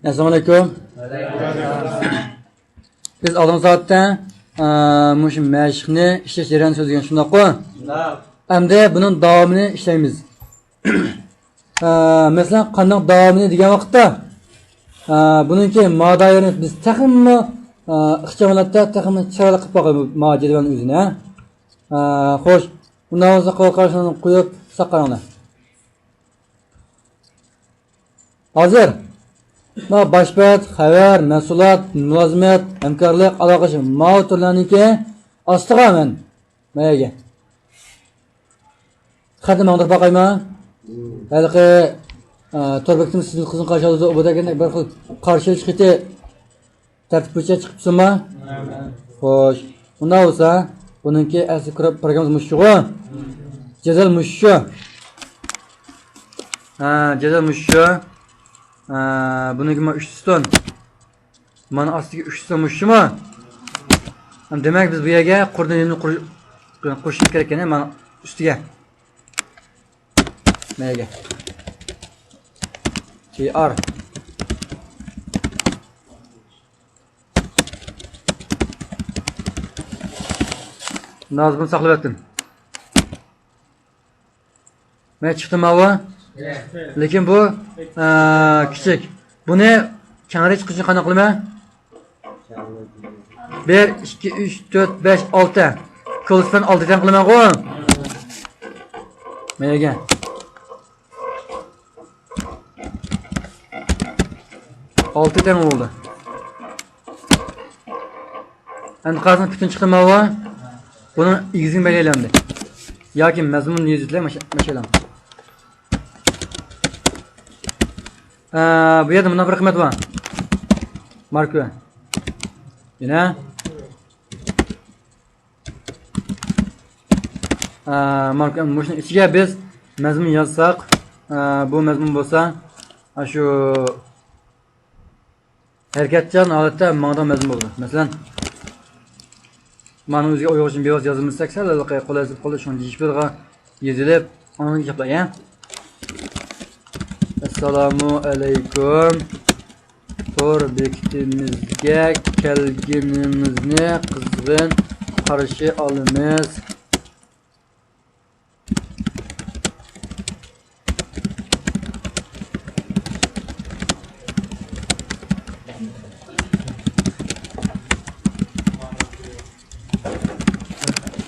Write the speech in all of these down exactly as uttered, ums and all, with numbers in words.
ئەسسالامۇ ئەلەيكۇم. بىز ئالدىنقى سائەتتە، ئە، مۇشۇ مەشىقنى ئىشلەش جەريانىنى سۆزلىگەن، شۇنداققۇ؟ شۇنداق. ئەمدى بۇنىڭ داۋامىنى ئىشلەيمىز. ئە، مەسىلەن، قانداق داۋامىنى دېگەن ۋاقىتتا، ئە، بۇنىڭكى مادارىنى بىز تېخىمۇ، ئە، ئىخچام ھالەتتە، تېخىمۇ چىرايلىق قىلىپ باقايلى بۇ ما جەدۋەلنىڭ ئۆزىنى، ھە؟ ئە، خوش. ئۇنداق بولسا، قول قاراشلارنى قويۇپ ساقلاڭلار. ھازىر مانا باش بەت، خەۋەر، مەھسۇلات، مۇلازىمەت، ھەمكارلىق، ئالاقىلىشىش، ماۋۇ تۈرلەرنىڭكى ئاستىغا مەن مەيەگە خەتنى ماڭدۇرۇپ باقايما؟ ھېلىقى، ئە، تور بېكىتىمىز سىزنىڭ قىزغىن قارشى ئالىدۇ، ئۇ دېگەندەك بىر خىل قارشى ئېلىش خېتى تەرتىپ بويىچە چىقىپسىما؟ خوش. ئۇنداق بولسا، بۇنىڭكى ئەسلى پرو-، پروگراممىسى مۇشۇغۇ. جەدۋەل مۇشۇ. ھە، جەدۋەل مۇشۇ. ھە، بۇنىڭكى مانا ئۈچ ستون. مانا ئاستىدىكى ئۈچ ستون مۇشۇمۇ؟ دېمەك، بىز بۇ يەرگە قۇردىن يېنىنى قۇرۇش-، قۇرۇشىمىز كېرەك ئىكەن، مانا ئۈستىگە. نەگە؟ تى ئار. نازىمنى ساقلىۋەتتىم. مەن چىقتىم ماۋۇ. لېكىن بۇ، ئە، كىچىك. بۇنى كەڭرى چىقىشىنى قانداق قىلىمەن؟ بىر، ئىككى، ئۈچ، تۆت، بەش، ئالتە. كولىسپەن ئالتە تەڭ قىلىمەنغۇ؟ مەيگە. ئالتە تەڭ بولدى. ئەمدى قارىساڭ پۈتۈن چىقتى ماۋۇ. بۇنىڭ ئېگىزىنى بەلگىلەمدى. ياكى مەزمۇنىنى يېزىۋېتىلە مەشەلەم. ئە، بۇ يەردە مۇنداق بىر قىممەت بار. ماركا. يەنە. ئە، ماركا، مۇشۇنىڭ ئىچىگە بىز مەزمۇن يازساق، ئە، بۇ مەزمۇن بولسا، ئاشۇ ھەرىكەتچان ھالەتتە ماڭىدىغان مەزمۇن بولىدۇ. مەسىلەن، مانا ئۆزىگە ئۇيغۇرچە بىۋاسىتە يازمىساق، سەل ھېلىقى قولايسىز قىلىپ شۇنى دېيىشىپ بېرىدىغان يېزىلىپ، ئاندىن گەپلەر، يا. ئەسسالامۇ ئەلەيكۇم. تور بېكىتىمىزگە كەلگىنىڭىزنى قىزغىن قارشى ئالىمىز.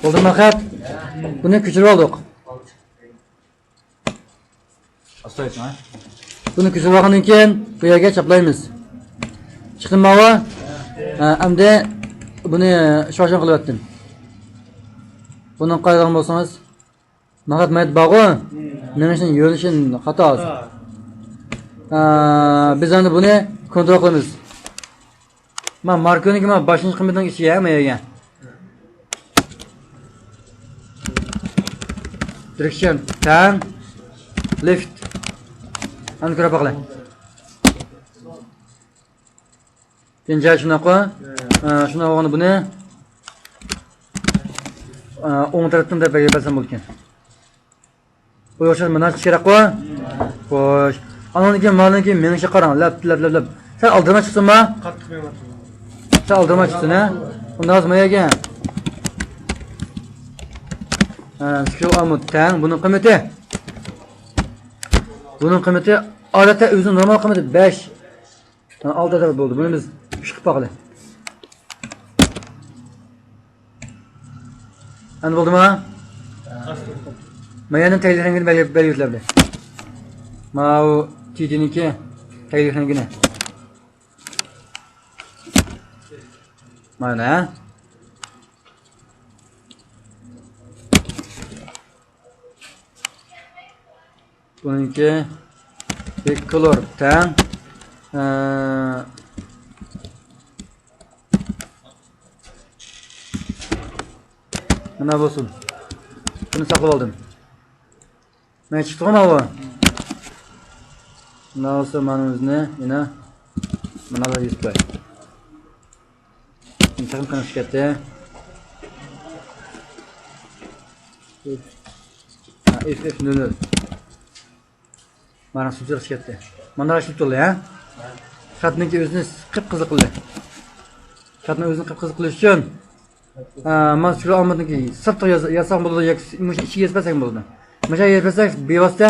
بولدىمۇ خەت؟ بۇنى كۆچۈرۈپ ئالدۇق. ئاستا ئېيتىڭ، ھە؟ بۇنى كۆچۈرۈپ ئالغاندىن كېيىن بۇ يەرگە چاپلايمىز. چىقتىمۇ ماۋۇ؟ ھە، ئەمدى بۇنى شوشان قىلىۋەتتىم. بۇنى قايتۇرغان بولسىڭىز. ماقات مايت بارغۇ، مېڭىشنىڭ يۆنىلىشى خاتا ھازىر. ئا، بىز ئەمدى بۇنى كونترول قىلىمىز. ما ماركونىڭكى ما باشلىنىش قىممىتىنىڭ ئىچىگە، ما يەرگە. دىرېكسىيون تەڭ لىفت. ئەمدى كۆرۈپ باقىلى. كېيىن جاي شۇنداققۇ؟ ھە. ئە، شۇنداق بولغاندا بۇنى، ئە، ئوڭ تەرەپتىن دەپ بەرگەن بەرسەم بولىدىكەن. بۇ ئوخشاش مانا شۇ كېرەكقۇ؟ خوش. ئانىڭدىن كېيىن ماندىن كېيىن مېڭىشىغا قاراڭ. لەپ، لەپ، لەپ، لەپ. سەل ئالدىراپ چىقسۇن ما؟ قاتتىق مېڭىۋاتىدۇ. سەل ئالدىراپ چىقسۇن، ھە؟ ئۇنداق بولسا ما يەرگە. ھە، سكرول ئالمۇ تەڭ. بۇنىڭ قىممىتى. بۇنىڭ قىممىتى ئادەتتە ئۆزىنىڭ نورمال قىممىتى بەش. ئالتە ئەدەپ بولدى. بۇنى بىز ئۈچ قىلىپ باقىلى. ئەمدى بولدىمۇ؟ ما يەردىن تەگلىك رەڭگىنى بەلگىلەپ بەردى. ماۋۇ تىتىنىڭكى تەگلىك رەڭگىنى. مانا. بۇنىڭكى بىكلور تەڭ، ئە، مانا بولسۇن. بۇنى ساقلاپ ئالدىم. مانا چىقتىغۇ ماۋۇ. مانا بولسا مانا ئۆزىنى يەنە مانا بىر يۈز قوي. تېخىمۇ قېنىق چىقاتتى. ھا، ئېف ئېف نۆل نۆل. مانا سۇچۇر چىقاتتى. مانا ئىشلىتىپ تۇردى، ھە؟ خەتنىڭكى ئۆزىنى قىپقىزىل قىلدى. خەتنىڭ ئۆزىنى قىپقىزىل قىلىش ئۈچۈن، ئە، مانا شۇ ئالمىدىكى سىرتقا ياز-، يازساڭ بولىدۇ ياكى مۇشۇ ئىچىگە يېزىپ بەرسەڭ بولىدۇ. مۇشۇ يەرگە يېزىپ بەرسەك، بىۋاسىتە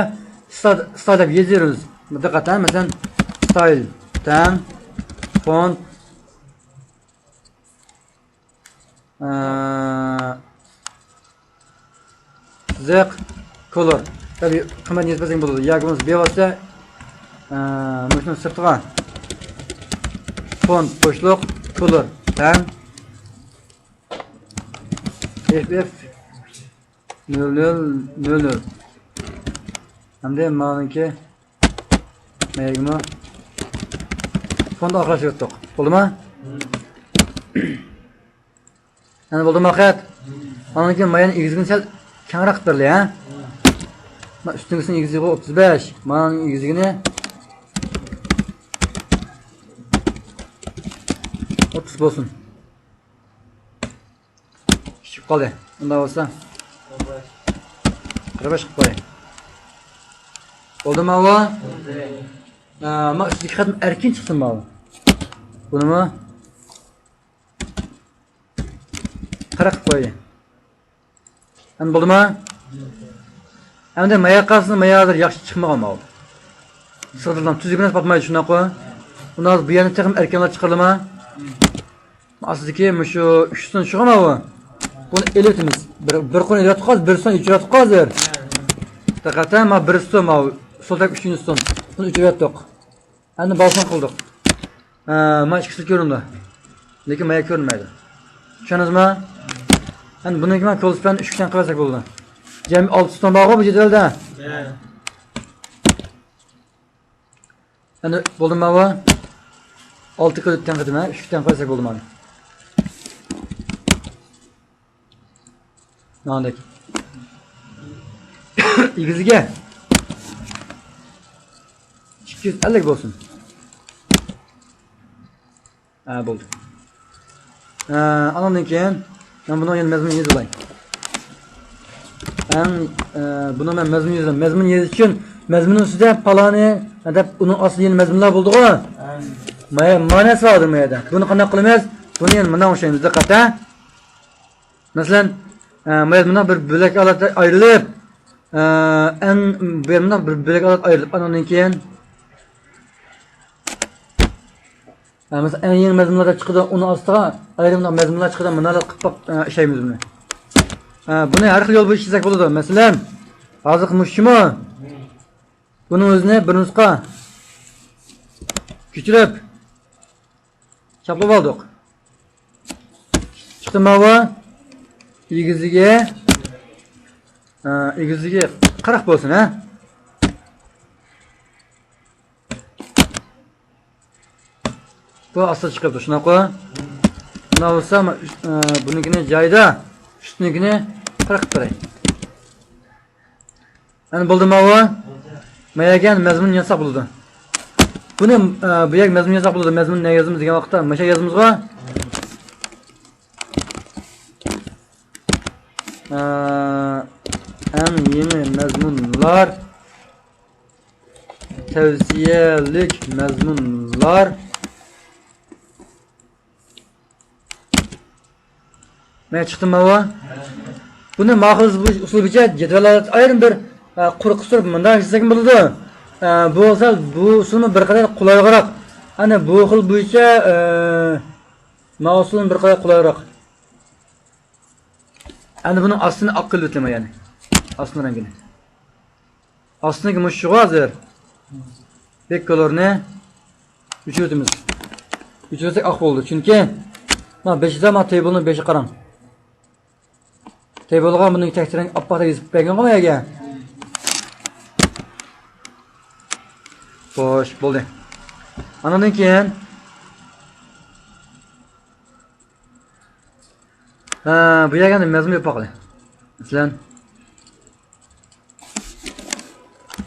ستايل، ستايل دەپ يېزىۋېرىمىز. دىققەت، ھە، مەسىلەن، ستايل، تەڭ، فونت، ئە، سىزىق، كولور. تەبىئىي قىممەتنى يېزىپ بەرسەڭ بولىدۇ. ياكى بولمىسا بىۋاسىتە، ئە، مۇشۇنىڭ سىرتىغا فونت بوشلۇق، كولور تەڭ، ئېف ئېف نۆل نۆل نۆل نۆل. ئەمدى مانىڭكى مەيگىمۇ فونت ئارقىلاشتۇرۇپ ئۆتتۇق. بولدىما؟ ئەمدى بولدىما خەت؟ ئاندىن كېيىن مايانىڭ ئېگىزلىكىنى سەل كەڭرەك قىلىپ بېرەيلى، ھە؟ ما ئۈستۈنكىسىنىڭ ئېگىزلىكى ئوتتۇز بەش، مانىڭ ئېگىزلىكىنى ئوتتۇز بولسۇن. كىچىك قالدى. ئۇنداق بولسا قىرىق بەش قىلىپ قوياي. بولدىما ئۇ؟ ھە، ما ئۈستىدىكى خەتمۇ ئەركىن چىقسۇن ماۋۇ. بۇنىمۇ قىرىق قىلىپ قوياي. ئەمدى بولدىما؟ ئەمدى مايا قالسىلا، مايا ھازىر ياخشى چىقمىغان ماۋۇ. سىغدۇرلام تۈزگىنى پاتمايدۇ، شۇنداققۇ؟ ئۇنى ھازىر بۇ يەرنى تېخىمۇ ئەركىنلەپ چىقىرىلىما؟ ئاستىدىكى مۇشۇ ئۈچ سون شۇغۇ ماۋۇ. بۇنى ئېلىۋېتىمىز. بىر، بىر قۇرنى ئېلىۋەتتۇق ھازىر، بىر سون ئۆچۈرۈۋەتتۇق ھازىر. دىققەت، ھە، ماۋۇ بىر سون، ماۋۇ سول تەرەپ ئۈچىنچى سون. بۇنى ئۆچۈرۈۋەتتۇق. ئەمدى بالسان قىلدۇق. ھە، مانا ئىككىسى كۆرۈندى. لېكىن مايا كۆرۈنمەيدۇ. چۈشەندىڭىزمۇ؟ ئەمدى بۇنىڭكى مانا كولسپەن ئۈچ تەڭ قىلىۋەتسەك بولىدۇ. جەمئىي ئالتە سون بارغۇ بۇ جەدۋەلدە. ھە. ئەمدى بولدىمۇ ماۋۇ؟ ئالتە كۆرۈپ تەڭ قىلدىم، ھە؟ ئۈچ تەڭ قىلساق بولدى مانا. ماندەك. ئېگىزلىكى ئىككى يۈز ئەللىك بولسۇن. ھە، بولدى. ئە، ئانىڭدىن كېيىن مەن بۇنىڭ يەنە مەزمۇنىنى يېزىۋالاي. ئەڭ، ئە، بۇنىڭ مەن مەزمۇن يېزىمەن. مەزمۇن يېزىش ئۈچۈن مەزمۇننىڭ ئۈستىدە پالانى دەپ ئۇنىڭ ئاستىدا يەنە مەزمۇنلار بولىدىغۇ. مانا، ماناسى بار ما يەردە. بۇنى قانداق قىلىمىز؟ بۇنى يەنە مانا ئوخشايمىز. دىققەت، ھە. مەسىلەن، ئە، ما يەردە مۇنداق بىر بۆلەك ھالەتتە ئايرىلىپ، ئە، ئەن، بۇ يەردە مۇنداق بىر بۆلەك ھالەتتە ئايرىلىپ، ئانىڭدىن كېيىن ھە، مەسىلەن، ئەڭ يېڭى مەزمۇنلار دەپ چىقىدۇ، ئۇنىڭ ئاستىغا ئايرىم مەزمۇنلار چىقىدۇ، مۇنۇلار قىلىپ باق-، ئە، ئىشلەيمىز بۇنى. ئە، بۇنى ھەر خىل يول بويىچە ئىشلىسەك بولىدۇ. مەسىلەن، ھازىرقى مۇشۇمۇ، بۇنىڭ ئۆزىنى بىر نۇسخا كۆچۈرۈپ چاپلاپ ئالدۇق. چىقتى ماۋۇ. ئېگىزلىكى، ئە، ئېگىزلىكى قىرىق بولسۇن، ھە. بۇ ئاستىغا چىقىپتۇ، شۇنداققۇ؟ شۇنداق بولسا، ما-، ئۈ-، ئە، بۇنىڭكىنى جايىدا، ئۈستىنىڭكىنى قىرىق قىلىپ بېرەي. ئەنە بولدىما بۇ؟ ما يەرگە مەزمۇن يازساق بولىدۇ. بۇنى، ئە، بۇ يەرگە مەزمۇن يازساق بولىدۇ. مەزمۇن نەگە يازىمىز دېگەن ۋاقىتتا، مانا شۇ يەرگە يازىمىزغۇ؟ ئە، ئەڭ يېڭى مەزمۇنلار. تەۋسىيەلىك مەزمۇنلار. مانا چىقتىمۇ بۇ؟ بۇنى ماخۇس ئۇسۇل بويىچە جەدۋەل ئايرىم بىر، ئە، قۇرۇق قىستۇرۇپ مۇنداق ئىشلىسەك بولىدۇ. ئە، بۇ بولسا بۇ ئۇسۇلمۇ بىر قەدەر قولايلىقراق. ئەنە بۇ خىل بويىچە، ئە، ما ئۇسۇلمۇ بىر قەدەر قولايلىقراق. ئەنە بۇنىڭ ئاستىنى ئاق قىلىۋېتىمەن يەنى. ئاستىنىڭ رەڭگىنى. ئاستىدىكى مۇشۇ شۇغۇ ھازىر. بەك كولورنى ئۆچۈرۈۋېتىمىز. ئۆچۈرسەك ئاق بولىدۇ. چۈنكى، مانا بېشىدا، مانا تېبىلنىڭ بېشىغا قاراڭ. تېبىلغا بۇنى تەكشۈرۈڭ، ئاپپاق يېزىپ بەرگەن غۇ يەرگە. خوش، بولدى. ئاندىن كېيىن، ھە، بۇ يەرگە مەزمۇن يېزىپ باقايلى. مەسىلەن،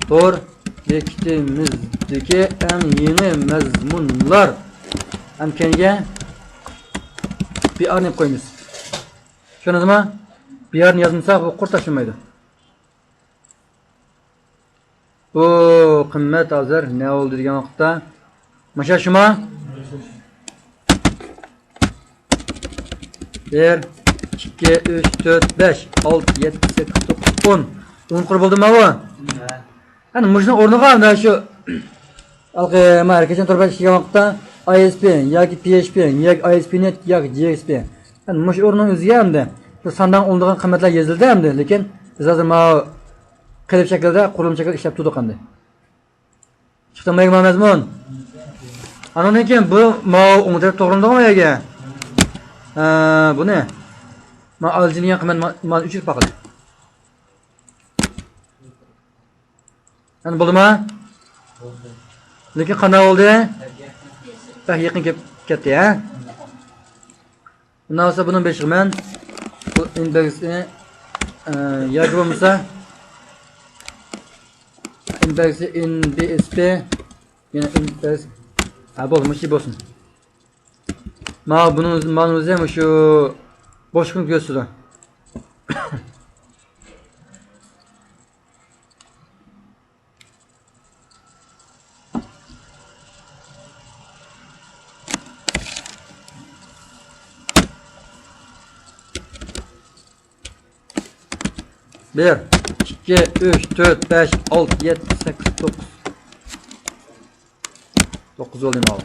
تور بېكىتىمىزدىكى ئەڭ يېڭى مەزمۇنلار. ھەم كەينىگە بىئارنى قويىمىز. چۈشەندىڭىزمۇ؟ بىئارنى يازمىسا، بۇ قۇر تاشلىمايدۇ. بۇ قىممەت ھازىر نە بولدى دېگەن ۋاقىتتا، ماشۇ شۇما؟ بىر، ئىككى، ئۈچ، تۆت، بەش، ئالتە، يەتتە، سەككىز، توققۇز، ئون. ئون قۇر بولدىمۇ بۇ؟ ھە. ئەنە مۇشۇنىڭ ئورنىغا مانا شۇ ھېلىقى مانا ھەرىكەتچان تور بەت ئىشلىگەن ۋاقىتتا ئاي ئېس پى ياكى پى ئېچ پى ياكى ئاي ئېس پى نېت ياكى جى ئېكس پى. ئەنە مۇشۇ ئورۇننىڭ ئۆزىگە ئەمدى بۇ ساندان ئۇلىنىدىغان قىممەتلەر يېزىلدى ئەمدى، لېكىن بىز ھازىر ماۋۇ قېلىپ شەكلىدە، قۇرۇلما شەكلىدە ئىشلەپ تۇردۇق ئەمدى. چىقتىڭمۇ يەنە مەزمۇن؟ ئانىڭدىن كېيىن بۇ ماۋۇ ئوڭ تەرەپ توغرىلىدىغۇ يەرگە؟ ھە، بۇنى. ما ئالجىنىڭ قىممەت ما، ما ئۈچ يۈز باقىلى. ئەنە بولدىما؟ لېكىن قانداق بولدى؟ بەك يېقىن كېلىپ كەتتى، ھە؟ ئۇنداق بولسا بۇنىڭ بېشىغا مەن بۇ ئىندېكسنى، ئە، ياكى بولمىسا ئىندېكسى ئېن بى ئېس پى، يەنە ئىندېكس، ھە، بولدى، مۇشۇ بولسۇن. ماۋۇ بۇنىڭ ئۆزى، ماۋۇنىڭ ئۆزى مۇشۇ بوشلۇقنى كۆرسىتىدۇ. بىر، ئىككى، ئۈچ، تۆت، بەش، ئالتە، يەتتە، سەككىز، توققۇز. توققۇز بولدى ماۋۇ.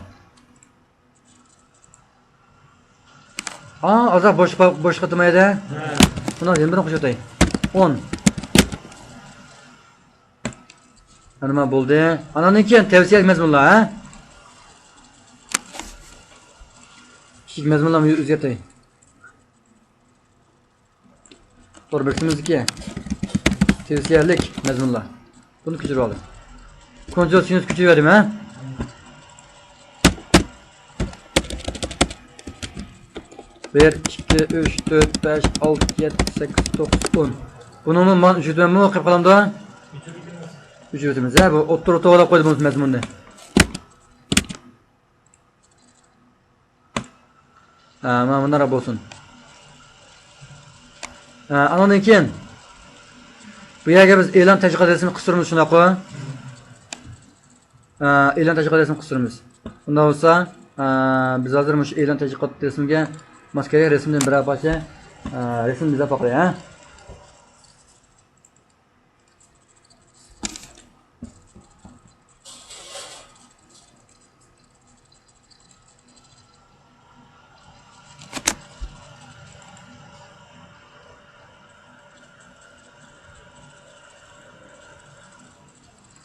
ئا، ئازراق بوش، بوش قېتىم ئەيدە. ھە. بۇنى يەنە بىرنى قوشۇۋېتەي. ئون. ئەنە مانا بولدى. ئاناندىن كېيىن تەۋسىيە مەزمۇنلار، ھە؟ كىچىك مەزمۇنلارنى ئۆزگەرتەي. تور بېكىتىمىزدىكى تەۋسىيەلىك مەزمۇنلار. بۇنى كۆچۈرۈۋالدىم. كونترول سىنۇس كۆچۈرۈۋەردىم، ھە؟ بىر، ئىككى، ئۈچ، تۆت، بەش، ئالتە، يەتتە، سەككىز، توققۇز، ئون. بۇنىڭمۇ مان ئۈچ يۈز مەنمۇ قېلىپ قالامدۇ؟ ئۆچۈرۈۋېتىمىز، ھە؟ بۇ ئوتتۇرىغا توغرىلاپ قويدۇم بۇ مەزمۇننى. ھە، مانا مۇنداق بولسۇن. ھە، ئانىڭدىن كېيىن بۇ يەرگە بىز ئېلان تەشۋىقات رەسىمى قىستۇرىمىز، شۇنداققۇ؟ ھە، ئېلان تەشۋىقات رەسىمى قىستۇرىمىز. ئۇنداق بولسا، ھە، بىز ھازىر مۇشۇ ئېلان تەشۋىقات رەسىمىگە ماس كېرەك رەسىمدىن بىرەر پارچە، ھە، رەسىم بېزەپ باقايلى، ھە؟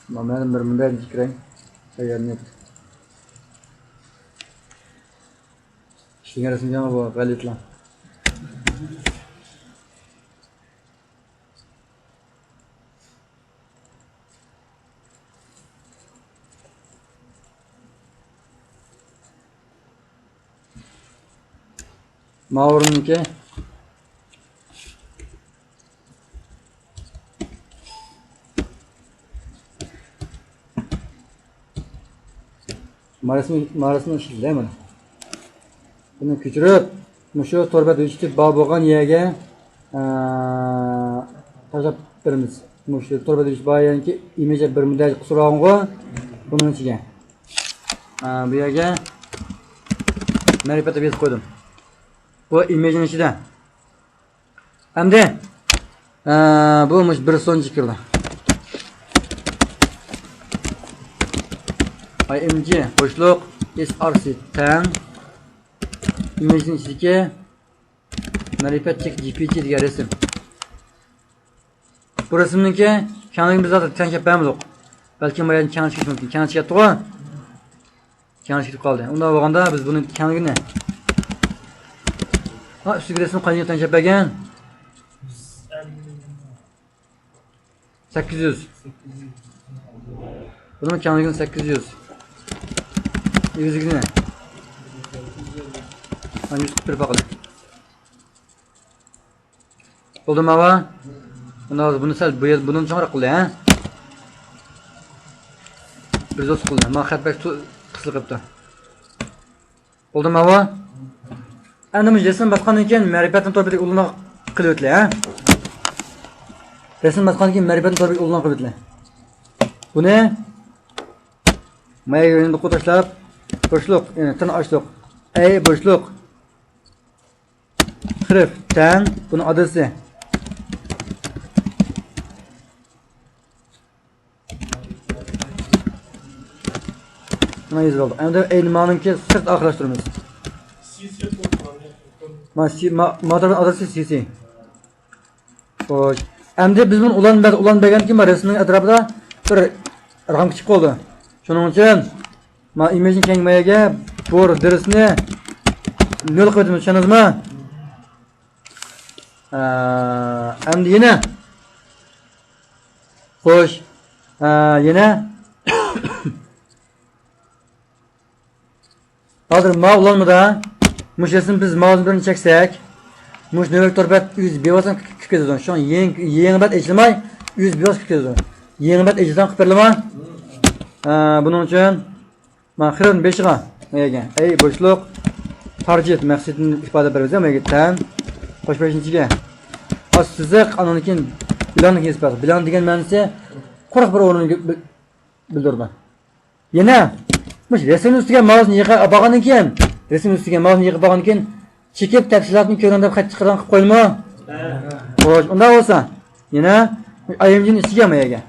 مانا بىر مۇنداق كىرەي. تەييارنى. ئىشلىگەن رەسىمگە بۇ غەلىتىلەر. ماۋۇرنىڭكى. مارسنى، مارسنى ئىشلىدى مانا. بۇنى كۆچۈرۈپ، مۇشۇ تور بەت ھۆججىتى بار بولغان يەرگە، ئە، تاشلاپ بېرىمىز. مۇشۇ تور بەت ھۆججىتى بار يەرنىڭكى ئىمىجى بىر مۇددەت قىسىلغانغۇ، بۇنىڭ ئىچىگە. ئە، بۇ يەرگە مەرىپەت دەپ يېزىپ قويدۇم. بۇ ئىمىجنىڭ ئىچىدە. ئەمدى، ئە، بۇ مۇشۇ بىر سونچە كىرىدۇ. ئاي ئېم جى بوشلۇق، ئېس ئار سى تەڭ. ئىمىجنىڭ ئىچىدىكى مەرىپەت چېك جى پى جى دېگەن رەسىم. بۇ رەسىمنىڭكى كەڭلىكىنى بىز ھازىر تەڭشەپ بەرمىدۇق. بەلكىم بۇ يەردىن كەڭ چىقىشى مۇمكىن. كەڭ چىقىپتىغۇ؟ كەڭ چىقىپ قالدى. ئۇنداق بولغاندا بىز بۇنىڭ كەڭلىكىنى، ھا، ئۈستىدىكى رەسىم قانچىلىك تەڭشەپ بەرگەن؟ سەككىز يۈز. بۇنىڭ كەڭلىكىنى سەككىز يۈز. ئېگىزلىكىنى، ھا، يۈز قىلىپ بېرىپ باقىلى. بولدىمۇ ئاۋا؟ مانا ھازىر بۇنى سەل بۇ يەر، بۇنى چوڭراق قىلدى، ھە؟ بىر زوس قىلدى. مانا خەت بەك تو-، قىسىلىپ قېپتۇ. بولدىمۇ ئاۋا؟ ئەمدى مۇشۇ رەسىم باسقاندىن كېيىن مەرىپەتنى تور بېتىگە ئۇلىنىپ قىلىۋېتىلى، ھە؟ رەسىم باسقاندىن كېيىن مەرىپەتنى تور بېتىگە ئۇلىنىپ قىلىۋېتىلى. بۇنى مايا يېرىنى تاشلاپ، بوشلۇق، يەنى تىرناق ئاچتۇق. ئەي بوشلۇق. خىرىف تەڭ بۇنىڭ ئادرېسى. مانا يېزىپ ئالدۇق. ئەمدى ئەينى مانىڭكى سىرت ئاخىرلاشتۇرىمىز. ما سى-، ما، ما تەرەپنىڭ ئادرېسى سى سى. خوش. ئەمدى بىز بۇنى ئۇلان بەر-، ئۇلان بەرگەندىن كېيىن رەسىمنىڭ ئەتراپىدا بىر رامكا چىقىپ قالدى. شۇنىڭ ئۈچۈن ما ئىمىجنى كەڭ ماياگە بور دېرىسىنى نۆل قىلىۋېتىمىز، چۈشەندىڭىزمۇ؟ ئە، ئەمدى يەنە. خوش. ئە، يەنە. ھازىر ماۋۇ ئۇلانمىدا مۇشۇ رەسىم بىز ماۋۇنى بىرنى چەكسەك، مۇشۇ نۆۋەتتىكى تور بەت ئۆزى بىۋاسىتە كىرىپ كېتىدۇ. شۇڭا يېڭى، يېڭى بەت ئېچىلماي، ئۆزى بىۋاسىتە كىرىپ كېتىدۇ. يېڭى بەت ئېچىلسا قىلىپ بېرىلىمۇ؟ ھە، بۇنىڭ ئۈچۈن مانا خىرىن بېشىغا، مەيەگە، ئەي بوشلۇق، تارجېت مەقسىتىنى ئىپادە بېرىمىز، مەيەگە تەن، قوشۇپ بېرىشنىڭ ئىچىگە. ئاز سىزىق، ئانىڭدىن كېيىن بىلاننى كېسىپ بەر. بىلان دېگەن مەنىسى قۇرۇق بىر ئورۇننى بىلدۈرىدۇ. يەنە مۇشۇ رەسىمنىڭ ئۈستىگە ماۋۇسنى يېقىپ بارغاندىن كېيىن، رەسىمنىڭ ئۈستىگە ماۋۇسنى يېقىپ بارغاندىن كېيىن، چېكىپ تەپسىلاتنى كۆرۈڭ دەپ خەت چىقىرغان قىلىپ قويدىمۇ؟ ھە. خوش، ئۇنداق بولسا، يەنە ئايېمجىنى ئىچىگە ماياگە.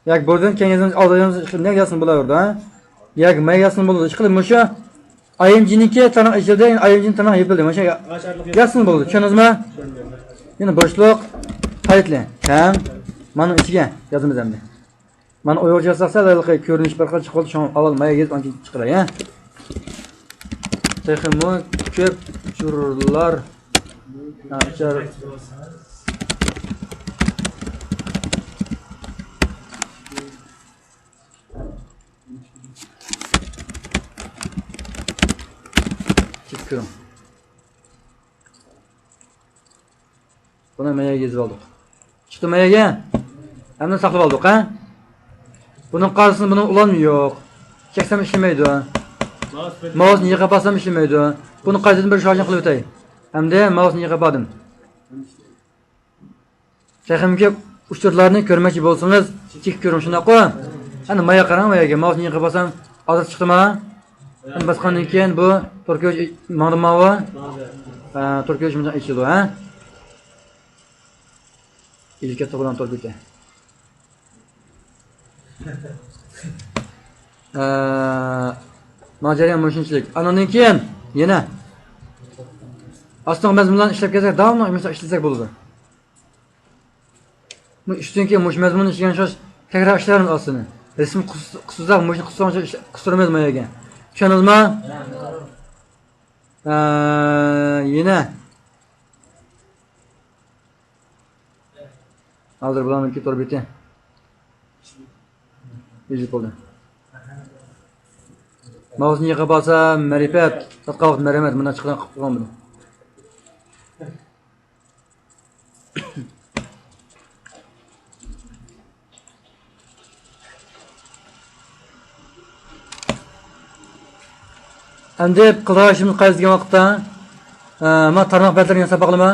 ياكى بۇردىن كەينىگە ئالدىغان نەگە يازسىمۇ بولىدۇ، ھە؟ ياكى ماياگە يازسىمۇ بولىدۇ. ئىشقىلىپ مۇشۇ ئايېمجىنىڭكى تىرناق ئېچىلدى، ئايېمجىنىڭ تىرناق يېپىلدى. مۇشۇ يازسىمۇ بولىدۇ. چۈشەندىڭىزمۇ؟ يەنە بوشلۇق، تايتلى، تەڭ. مانا ئىچىگە يازىمىز ئەمدى. مانا ئۇيغۇرچە يازساق سەل ھېلىقى كۆرۈنۈش بىر خىل چىقىپ قالدى، شۇڭا ئاۋۋال ماياگە يېزىپ ئاندىن كېيىن چىقىراي، ھە. تېخىمۇ كۆپ ئۇچۇرلار. ناچار. چېكىپ كۆرۈڭ. بۇنى مەيەگە يېزىپ ئالدۇق. چىقتى مەيەگە. ئەمدى ساقلاپ ئالدۇق، ھە؟ بۇنىڭ قارىسىنى بۇنىڭ ئۇلانما يوق. چەكسەم ئىشلىمەيدۇ. ماۋۇسنى يېقىپ ئالسام ئىشلىمەيدۇ. بۇنى قايتىدىن بىر شارژنى قىلىۋېتەي. ئەمدى ماۋۇسنى يېقىپ ئالدىم. تېخىمۇ كۆپ ئۇچۇرلارنى كۆرمەكچى بولسىڭىز، چېكىپ كۆرۈڭ، شۇنداققۇ؟ ئەنە مايا قاراڭ، ماياگە ماۋۇسنى يېقىپ ئالسام، ئادرېس چىقتىما؟ ئەنە باسقاندىن كېيىن بۇ تور كۆرۈش ماڭدىمۇ ماۋۇ؟ ھە، تور كۆرۈش مۇنداق ئېچىلىدۇ، ھە؟ ئېلىپ كەتتى بۇلارنىڭ تور بېتى. ئە، مانا جەريان مۇشۇنچىلىك. ئانىڭدىن كېيىن يەنە ئاستىنقى مەزمۇنلارنى ئىشلەپ كەلسەك، داۋاملىق مىسال ئىشلىسەك بولىدۇ. بۇ ئۈچتىن كېيىن مۇشۇ مەزمۇننى ئىشلىگەن شۇ تەكرار ئىشلەرمىز ئاستىنى. رەسىم قىس-، قىسسىزاق، مۇشۇنى قىسسىزاق قىستۇرىمىز ماياگە. چۈشەندىڭىزمۇ؟ ئە، يەنە. ھازىر بۇلارنىڭكى تور بېتى ئېچىلىپ بولدى. ماۋۇسنى يېقىپ ئالسا مەرىپەت، تارتقان ۋاقىت مەرھەمەت، مۇنداق چىقىدىغان قىلىپ قويغان بۇنى. ئەمدى قىلىدىغان ئىشىمىز قايسى دېگەن ۋاقىتتا، ئە، ما تارماق بەتلىرىنى ياساپ باقىلىما؟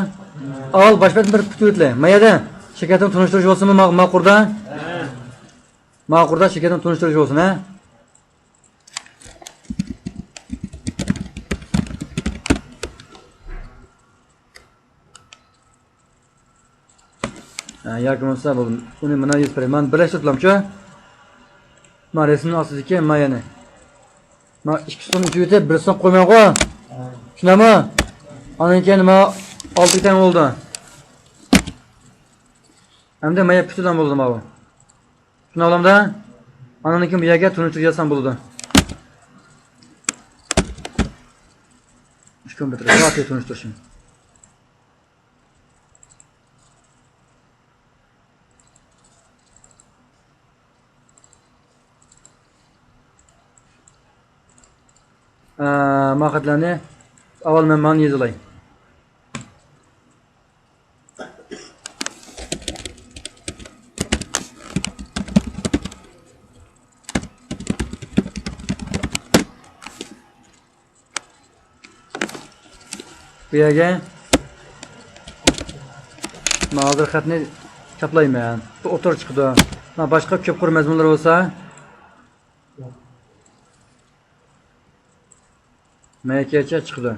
ئاۋۋال باش بەتنى بىر پۈتۈۋېتىلى. ما يەردە شىركەتنىڭ تونۇشتۇرۇشى بولسىمۇ، ما، ما قۇردا؟ ما قۇردا شىركەتنىڭ تونۇشتۇرۇشى بولسۇن، ھە؟ ھە، ياكى بولمىسا بولدى. ئۇنى مانا يېزىپ بېرەي. مانا بىرلەشتۈرۈپ بولامچۇ؟ مانا رەسىمنىڭ ئاستىدىكى مانا يەنى. مانا ئىككى سون ئېچىۋېتىپ، بىر سون قويمايغۇ. شۇنداقمۇ؟ ئاندىن كېيىن مانا ئالتە تەڭ بولدى. ئەمدى مانا پۈتۈن بولدى ماۋۇ. شۇنداق بولامدا؟ ئاندىن كېيىن بۇ يەرگە تونۇشتۇرۇش يازسام بولىدۇ. ئىككى كومپيۇتېر تونۇشتۇرۇشۇم. ئە، مانا خەتلەرنى ئاۋۋال مەن مانا يېزىلاي. بۇ يەرگە مانا ھازىر خەتنى چاپلايمەن. بۇ ئوتتۇرىغا چىقىدۇ. مانا باشقا كۆپ قۇر مەزمۇنلار بولسا، مەيەگىچە چىقىدۇ.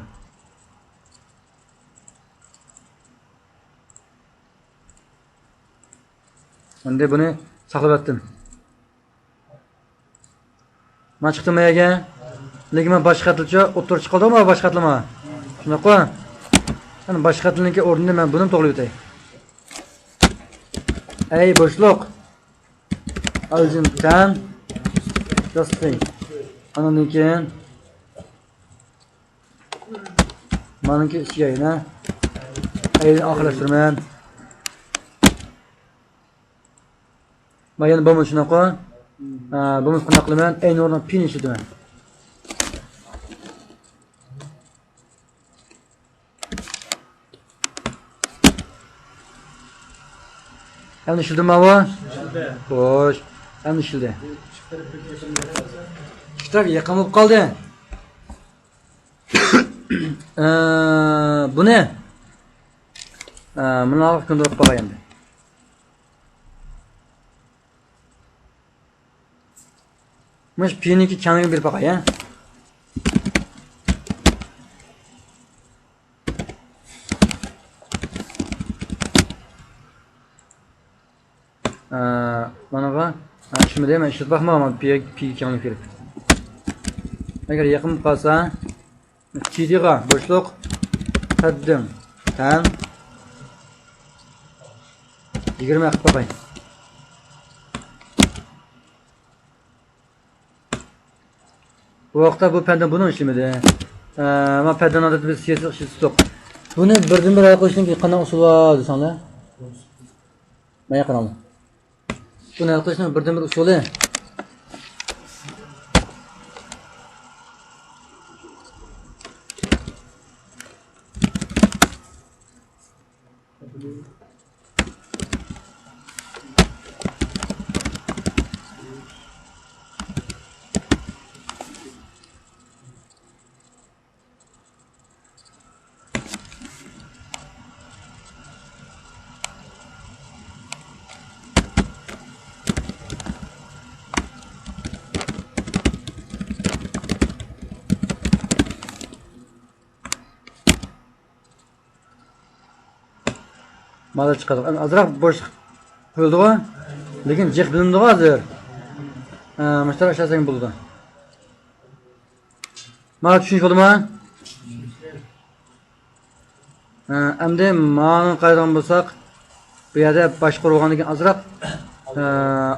ئەمدى بۇنى ساقلىۋەتتىم. مانا چىقتىمۇ يەرگە؟ لېكىن مانا باش خەتلىچۇ ئوتتۇرا چىقىدۇ، مانا باش خەتلىما. شۇنداققۇ؟ مانا باش خەتلىنىڭكى ئورنىنى مەن بۇنىمۇ توغرىلاپ ئۆتەي. ئەي بوشلۇق. ئالجىن تەن. راستلىق. ئاندىن كېيىن مانىڭكى ئىچىگە يەنە ئەينى ئاخىرلاشتۇرىمەن. مانا يەنە بولمىدى شۇنداققۇ؟ ھە، بولمىسا قانداق قىلىمەن؟ ئەينى ئورنىغا پىنى ئىشلىتىمەن. ئەمدى ئىشلىدىمۇ بۇ؟ ئىشلىدى. خوش. ئەمدى ئىشلىدى. ئىككى تەرەپ يېقىن بولۇپ قالدى. ئە، بۇنى، ئە، مۇناغا كۆندۈرۈپ قوياي ئەمدى. مۇشۇ پىنىڭكى كەڭلىكىنى بېرىپ باقاي، ھە. ئە، مانىغا، ئە، ئىشلىمىدى، مەن ئىشلىتىپ باقمىغان، مانا پى، پى كەڭلىك بېرىپ. ئەگەر يېقىن بولۇپ قالسا، تىدىغا بوشلۇق، پەددىڭ، تەن، يىگىرمە قىلىپ باقاي. بۇ ۋاقىتتا بۇ پەددىن بۇنىڭ ئىشلىمىدى. ئە، مانا پەددىن ئادەتتە بىز سىياسەت ئىشلىتىپ تۇردۇق. بۇنى بىردىنبىر ھەل قىلىشنىڭ قانداق ئۇسۇلى بار دېسەڭلار؟ مانا قاراڭلار. بۇنى ھەل قىلىشنىڭ بىردىنبىر ئۇسۇلى. مانا چىقىدۇ. ئەمدى ئازراق بوشلۇق قويۇلدىغۇ؟ لېكىن جىق بىلىنىدىغۇ ھازىر. ھە، مۇشۇنداق ئىشلەتسەڭ بولىدۇ. مانا چۈشىنىش بولدىمۇ؟ ھە، ئەمدى مانا قارايدىغان بولساق، بۇ يەردە باشقۇرۇپ بولغاندىن كېيىن ئازراق، ھە،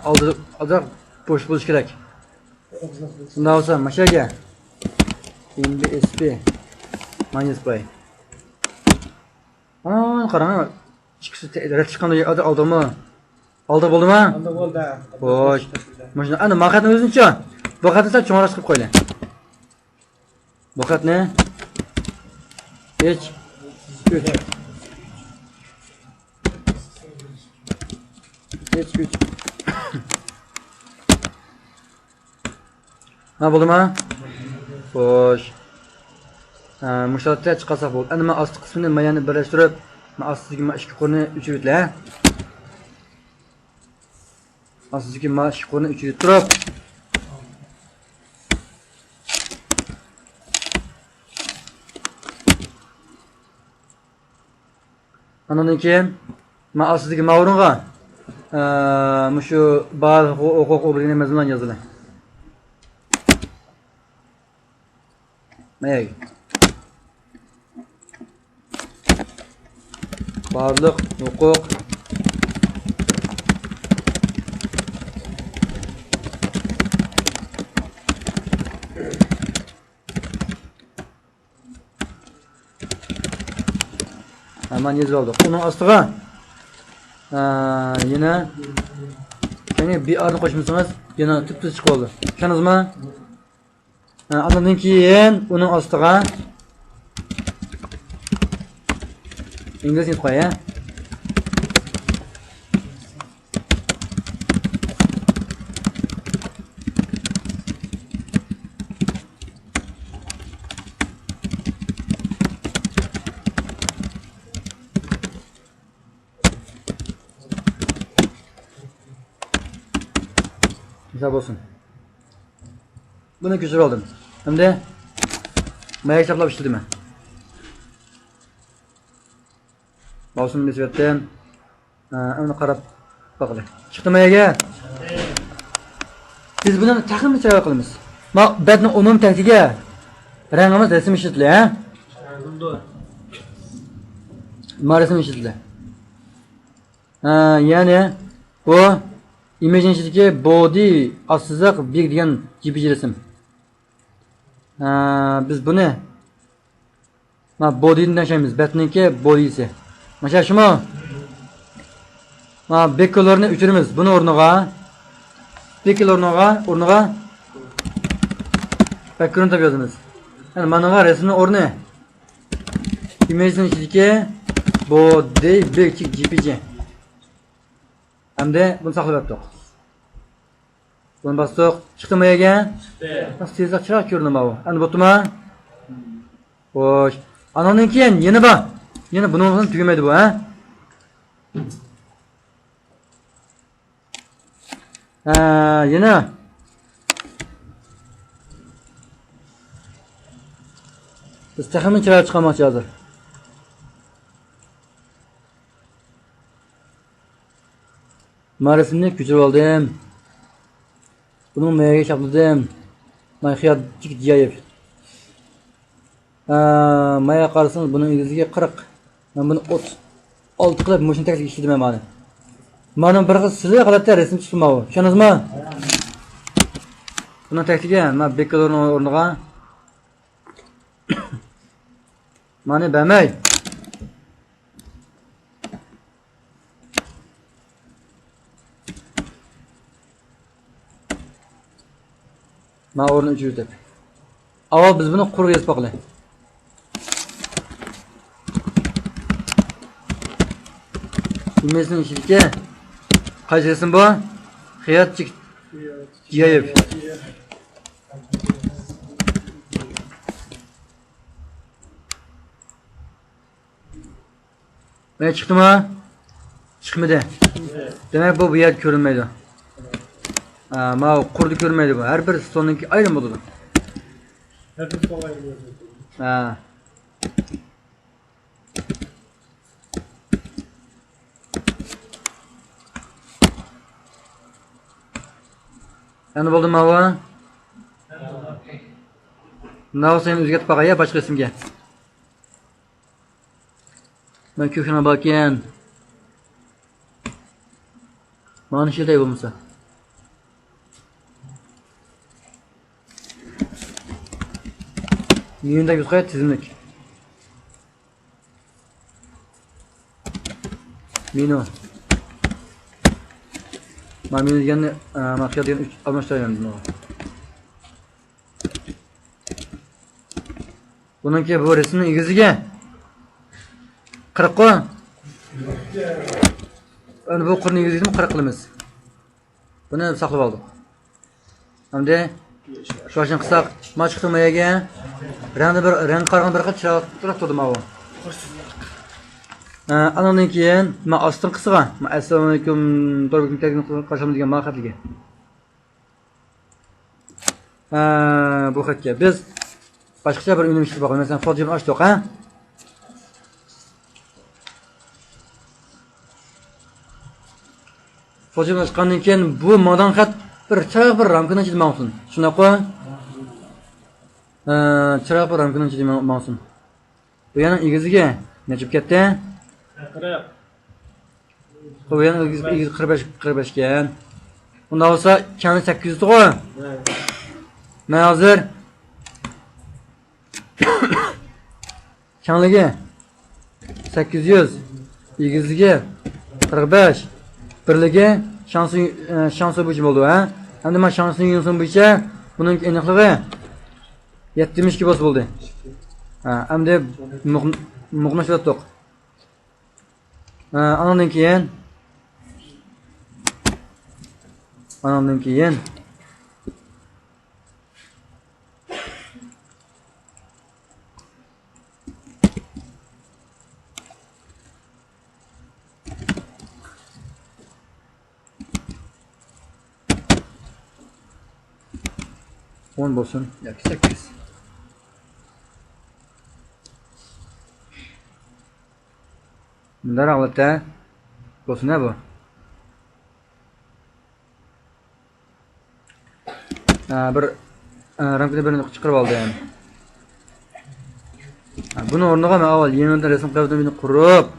ئالدى، ئازراق بوش بولۇشى كېرەك. شۇنداق بولسا، مانا شۇ يەرگە. ئېم بى ئېس پى. ماينۇس باي. ئانا، قاراڭ، ئىككىسى تە-، رەت چىققاندا ئالدى، ئالدىمۇ؟ ئالدى بولدىما؟ ئالدى بولدى. خوش. مۇشۇ، ئەنە، ما خەتنى ئۆزىنىچۇ؟ بۇ خەتنى سەل چوڭراق قىلىپ قويلى. بۇ خەتنى ئېچ ئۈچ. ئېچ ئۈچ. ھە، بولدىما؟ خوش. ھە، مۇشۇ ھالەتتە چىقارساق بولدى. ئەمدى مەن ئاستى قىسمىنى، مەن يەنە بىرلەشتۈرۈپ، مەن ئاستىدىكى مەن ئىككى قۇرنى ئۆچۈرۈۋېتىلە. ئاستىدىكى مەن ئىككى قۇرنى ئۆچۈرۈپ تۇرۇپ. ئاندىن كېيىن مەن ئاستىدىكى ماۋۇرۇنغا، ئە، مۇشۇ بار ھوقۇق ئوبيېكتىنى مەزمۇنلارنى يازىمەن. مەيەگە. بارلىق ھوقۇق. ھەممىنى يېزىپ ئالدۇق. ئۇنىڭ ئاستىغا، ئە، يەنە، يەنى بىئارنى قوشمىسىڭىز، يەنە تۈپتۈز چىقىۋالىدۇ. چۈشەندىڭىزمۇ؟ ھە، ئاندىن كېيىن ئۇنىڭ ئاستىغا ئىنگلىزچە يېزىپ قوياي، ھە. مۇشۇنداق بولسۇن. بۇنى كۆچۈرۈپ ئالدىم. ئەمدى مەيگە ھېسابلاپ ئىشلىدىم مەن. ماۋۇسىنى بېسىۋەتتىم. ھە، ئەمدى قاراپ باقىلى. چىقتىمۇ مەيگە؟ بىز بۇنى تېخىمۇ چىرايلىق قىلىمىز. ما بەتنىڭ ئومۇمىي تەكتىگە رەڭ ئەمەس، رەسىم ئىشلىتىلە، ھە؟ ما رەسىم ئىشلىتىلە. ھە، يەنى بۇ ئىمېجنىڭ ئىچىدىكى بودى ئاستى سىزىق بىگ دېگەن جى پى جى رەسىم. ھە، بىز بۇنى ما بودىنى تەڭشەيمىز. بەتنىڭكى بودىسى. ماشۇ شۇمۇ؟ ما بېككولارنى ئۆچۈرىمىز. بۇنى ئورنىغا. بېككول ئورنىغا، ئورنىغا بەكگراۋند دەپ يازىمىز. يەنى مانىغا رەسىمنىڭ ئورنى. ئىمېجنىڭ ئىچىدىكى بودى بىگ جى پى جى. ئەمدى بۇنى ساقلىۋەتتۇق. بۇنى باستۇق. چىقتىمۇ يەرگە؟ چىقتى. بەك تېزلا چىرايلىق كۆرۈندى ماۋۇ. ئەمدى بوپتۇما؟ خوش. ئانىڭدىن كېيىن يەنە بار. يەنە بۇنىڭ بىلەن تۈگىمەيدۇ بۇ، ھە؟ ھە، يەنە. بىز تېخىمۇ چىرايلىق چىقارماقچى ھازىر. ما رەسىمنى كۆچۈرۈۋالدىم. بۇنىڭ مەيگە ھېسابلىدىم. ما خىيال جىگىت جىيايىپ. ھە، مايا قارىسىڭىز، بۇنىڭ ئېگىزلىكى قىرىق. مەن بۇنى ئوتتۇز ئالتە قىلىپ، مۇشۇنى تەكلىپ ئىشلىدىم مەن مانا. مانا بىر خىل سىلى غەلەتتە رەسىم چىقتى ماۋۇ. چۈشەندىڭىزمۇ؟ بۇنىڭ تەكلىكى، مانا بېككولارنىڭ ئورنىغا. مانا بەرمەي. مانا ئورنى ئۆچۈرۈپ. ئاۋۋال بىز بۇنى قۇرغا يېزىپ باقىلى. ئىمېجنىڭ ئىچىدىكى قايسى رەسىم بۇ؟ خىيات جىگىت جىيايېف. مانا چىقتىمۇ؟ چىقمىدى. دېمەك، بۇ، بۇ يەردە كۆرۈنمەيدۇ. ھە، ماۋۇ قۇردا كۆرۈنمەيدۇ بۇ. ھەر بىر ستولنىڭكى ئايرىم بولىدۇ. ھەر بىر ستول ئايرىم بولىدۇ. ھە. ئەمدى بولدىمۇ ماۋۇ؟ ماۋۇ سەن ئۆزگەرتىپ باقاي يا باشقا رەسىمگە. مەن كۆكرىمە باركەن. مانا ئىشلىتەي بولمىسا. مېنى دەپ يوقاي تىزىملىك. مېنۇ. مانا مېنۇ دېگەننى، ئە، مانا خىيال دېگەن ئۈچ ئالماشتۇرايمەن بۇنىڭغا. بۇنىڭكى بۇ رەسىمنىڭ ئېگىزلىكى قىرىققۇ. ئەمدى بۇ قۇرنىڭ ئېگىزلىكىنى قىرىق قىلىمىز. بۇنى ساقلاپ ئالدۇق. ئەمدى شۇ ئاشۇنى قىلساق، ما چىقتى ما يەرگە. رەڭدە بىر، رەڭگە قارىغاندا بىر خىل چىرايلىق تۇرۇپ تۇردى ماۋۇ. ئە، ئانىڭدىن كېيىن ما ئاستىنقىسىغا، ما ئەسسالامۇئەلەيكۇم، تور بېكىتىمىز تەكلىپىنى قارشى ئالىمىز دېگەن ما خەتلىكى. ھە، بۇ خەتكە بىز باشقىچە بىر ئۈنۈم ئىشلىتىپ باقايلى. مەسىلەن، فوتوشوپنى ئاچتۇق، ھە؟ فوتوشوپنى ئاچقاندىن كېيىن بۇ ماڭىدىغان خەت بىر چىرايلىق بىر رامكىنىڭ ئىچىدە ماڭسۇن. شۇنداققۇ؟ ھە، چىرايلىق بىر رامكىنىڭ ئىچىدە ماڭ-، ماڭسۇن. بۇ يەرنىڭ ئېگىزلىكى نەچچە بولۇپ كەتتى؟ قىرىق. بۇ يەرنىڭ ئېگىز-، ئېگىز قىرىق بەش، قىرىق بەش ئىكەن. ئۇنداق بولسا، كەڭلىكى سەككىز يۈز ئىدىغۇ؟ ھە. مەن ھازىر كەڭلىكى سەككىز يۈز، ئېگىزلىكى قىرىق بەش، بىرلىكى شانسى، ئە، شانسى بويىچە بولدى، ھە؟ ئەمدى مانا شانسى يۇنسۇن بويىچە بۇنىڭ ئېنىقلىقى يەتمىش ئىككى بولسا بولدى. ھە، ئەمدى مۇق-، مۇقىملاشتۇرۇۋەتتۇق. ھە، ئانىڭدىن كېيىن، ئانىڭدىن كېيىن ئون بولسۇن ياكى سەككىز. مۇنداق ھالەتتە بولسۇن ھە بۇ. ھە، بىر، ھە، رامكىنى بىر چىقىرىپ ئالدى يەنى. ھە، بۇنىڭ ئورنىغا مەن ئاۋۋال يېڭىدىن رەسىم قەۋىتىنى قۇرۇپ،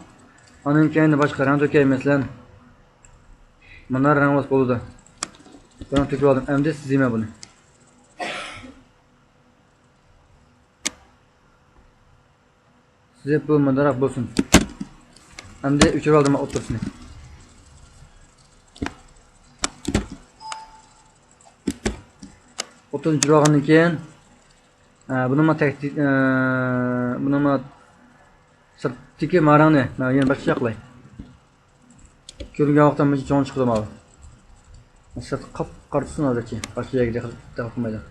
ئاندىن كېيىن باشقا رەڭ تۆكەي، مەسىلەن، مانا رەڭ بولسا بولىدۇ. رەڭ تۆكۈپ ئالدىم. ئەمدى سىزىمەن بۇنى. سىزىپ بۇ مۇنداقراق بولسۇن. ئەمدى ئۆچۈرۈۋالدىم ئوتتۇرىسىنى. ئوتتۇرىنى ئۆچۈرۈۋالغاندىن كېيىن، ئە، بۇنىڭ ما تەكتى-، ئە، بۇنىڭ ما سىرتتىكى مارىڭنى مەن يەنە باشقىچە قىلاي. كۆرۈنگەن ۋاقىتتا مۇنچە چوڭ چىقىدۇ ماۋۇ. سىرتى قاپقارا تۇرسۇن ھازىرچە. باشقا يەرگە دىققەت، دىققەت قىلمايدۇ.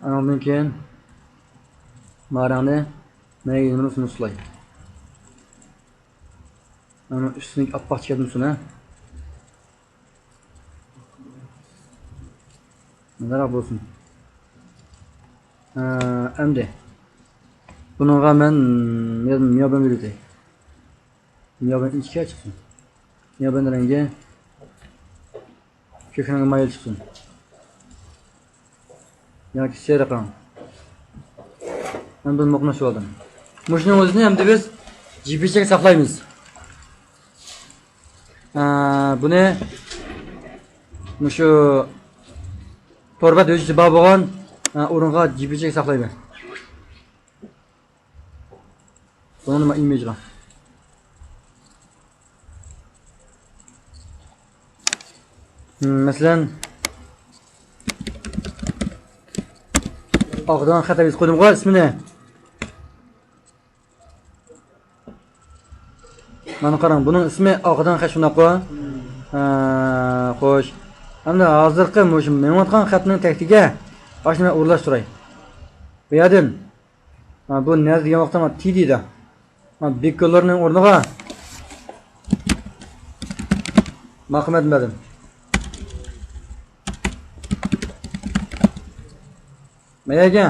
ئانىڭدىن كېيىن مارىڭنى مەيگىنىمىز نۇسلاي. ئۇنىڭ ئۈستىدىكى ئاپئاق چىقىدۇ نۇسۇنى. مۇنداقراق بولسۇن. ئە، ئەمدى بۇنىڭغا مەن مىيابىن بېرىۋېتەي. مىيابىن ئىنچىكە چىقسۇن. مىيابىن رەڭگى كۆك رەڭگە مايىل چىقسۇن. ياكى سېرىق رەڭ. مەن بۇنى مۇقىملاشتۇرۇۋالدىم. مۇشۇنىڭ ئۆزىنى ئەمدى بىز جى پى جىگە ساقلايمىز. ئە، بۇنى مۇشۇ تور بەت ھۆججىتى بار بولغان، ئە، ئورۇنغا جى پى جىگە ساقلايمەن. بۇنى مەن ئىمىجغا. مەسىلەن، ئاغدان خەت دەپ يېزىپ قويدۇمغۇ ئىسمىنى. مانا قاراڭ، بۇنىڭ ئىسمى ئاغدان خەت، شۇنداققۇ؟ ھە، خوش. ئەمدى ھازىرقى مۇشۇ مېڭىۋاتقان خەتنىڭ تەكتىگە ئاشۇنى مەن ئورۇنلاشتۇراي. بۇ يەردىن، ھە، بۇ نەدە دېگەن ۋاقىتتا مانا تى دەيدۇ. مانا بىكونلارنىڭ ئورنىغا ماقۇمەت بەردىم. مەيەگە.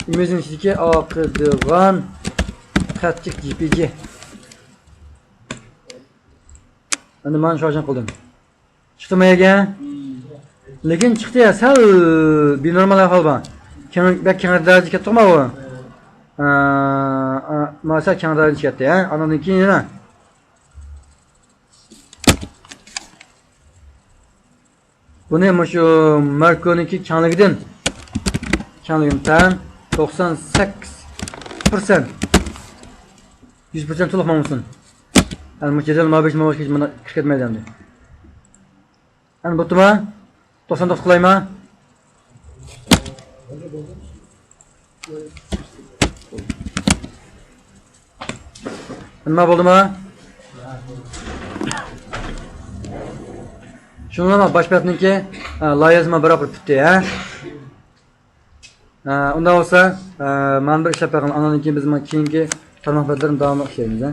ئىمىجنىڭ ئىچىدىكى ئاقىدىغان خەتچىك جى پى جى. ئەمدى مانا شۇ ئىشنى قىلدىم. چىقتىمۇ مەيەگە؟ لېكىن چىقتى، سەل بىنورمال ئەھۋال بار. كەڭ، بەك كەڭ دەرىجىگە كەتتۇقما ئۇ. ئا، ئا، مانا سەل كەڭ دەرىجىگە كەتتى، ھە؟ ئاندىن كېيىن يەنە. بۇنى مۇشۇ ماركونىڭكى كەڭلىكىدىن، كەڭلىكىدىن تەڭ توقسان سەككىز پىرسەنت، يۈز پىرسەنت تولۇق ماڭمىسۇن. ئەمدى مۇشۇ جەدۋەل مابىش ماۋۇش مانا كىرىپ كەتمەيدۇ ئەمدى. ئەمدى بوپتۇما؟ توقسان توققۇز قىلايما؟ نېمە بولدىما؟ شۇنىڭ باش بەتنىڭكى، ھە، لايىھەسى مانا بىراق بىر پۈتتى، ھە؟ ھە، ئۇنداق بولسا، ھە، مانا بىر ئىشلەپ بېقىڭ. ئاندىن كېيىن بىز مانا كېيىنكى تارماق بەتلىرىنى داۋاملىق ئىشلەيمىز، ھە؟